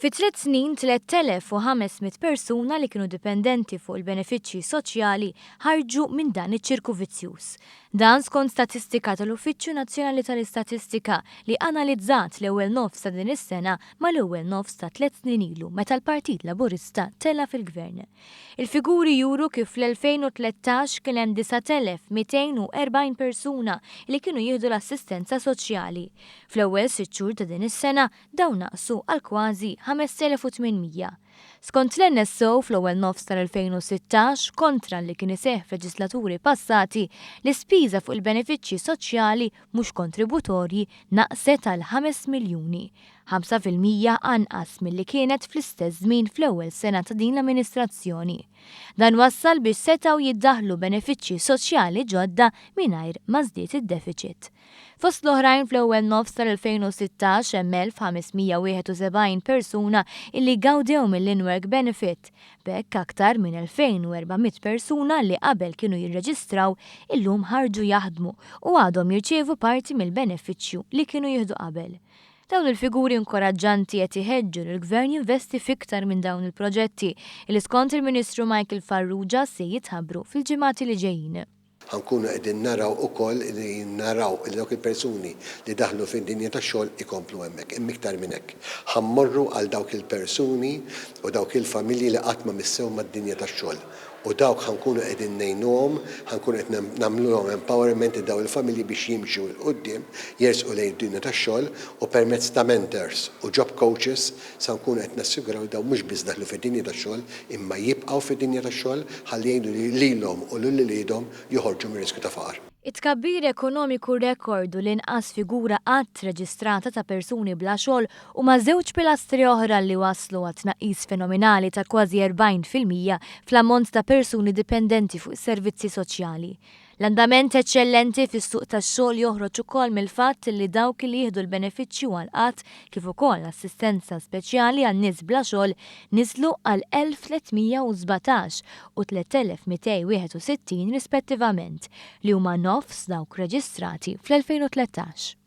Fi tliet snin, 3,500 persuna li kienu dipendenti fuq il-benefiċċji soċjali ħarġu minn dan iċ-ċirku vizzjuż. Dan skont statistika tal-Uffiċċju Nazzjonali tal-Istatistika li analizzat l-ewwel nofs ta' din is-sena mal-ewwel nofs ta' tliet snin ilu meta l-Partit Laburista tela' fil-Gvern. Il-figuri juru kif fl-2013 kien hemm 9,240 persuna li kienu jieħdu l-assistenza soċjali. Fl-ewwel sitt xhur ta' din is-sena, dawn naqsu għal kważi 5,800. Skont l-NSO, fl-ewwel nofs tal-2016, kontra li kien iseħħ f'leġislaturi passati, l-ispiża fuq il-benefiċċji soċjali mhux kontributorji naqset għal 5 miljuni, 5% anqas milli kienet fl-istess żmien fl-ewwel sena ta' din l-amministrazzjoni. Dan wassal biex setgħu jiddaħħlu benefiċċji soċjali ġodda mingħajr ma żdied id-defiċit. Fost l-oħrajn fl-ewwel nofs tal-2016 hemm 1,571 persuna illi gawdew mill-in-work benefit. B'hekk aktar minn 2,400 persuna li qabel kienu jirreġistraw illum ħarġu jaħdmu u għadhom jirċievu parti mill-benefiċċju li kienu jieħdu qabel. Dawn il-figuri inkoraġġanti qed iħeġġu lill-Gvern jinvesti f'iktar minn dawn il-proġetti li skont il-Ministru Michael Farrugia se jitħabbru fil-ġimgħati li ġejjin. Ħa nkunu qegħdin naraw ukoll li naraw li dawk il-persuni li daħlu fid-dinja tax-xogħol ikomplu hemmhekk. Imma iktar minn hekk, ħa mmorru għal dawk il-persuni u dawk il-familji li qatt ma missew mad-dinja tax-xogħol. U dawk ħa nkunu qegħdin ngħinuhom, ħa nkunu qed nagħmlulhom empowerment lil dawn il-familji biex jimxu 'l quddiem, jersqu lejn id-dinja tax-xogħol u permezz ta' mentors u job coaches sa nkunu qed nassiguraw li dawn mhux biss daħlu fid-dinja tax-xogħol imma jibqgħu fid-dinja tax-xogħol ħalli jgħinu lilhom u lil uliedhom joħorġu mir-riskju ta' faqar. It-tkabbir ekonomiku rekord u l-inqas figura qatt reġistrata ta' persuni bla xogħol huma żewġ pilastri oħra li wasslu għal tnaqqis fenomenali ta' kważi 40% fl-ammont ta' persuni dipendenti fuq is-servizzi soċjali. L-andament eċċellenti fis-suq tax-xogħol joħroġ ukoll mill-fatt li dawk li jieħdu l-benefiċċju għall-qgħad kif ukoll assistenza speċjali għal nies bla xogħol niżlu għal 1,317 u 3,261 rispettivament, li huma nofs dawk reġistrati fl-2013.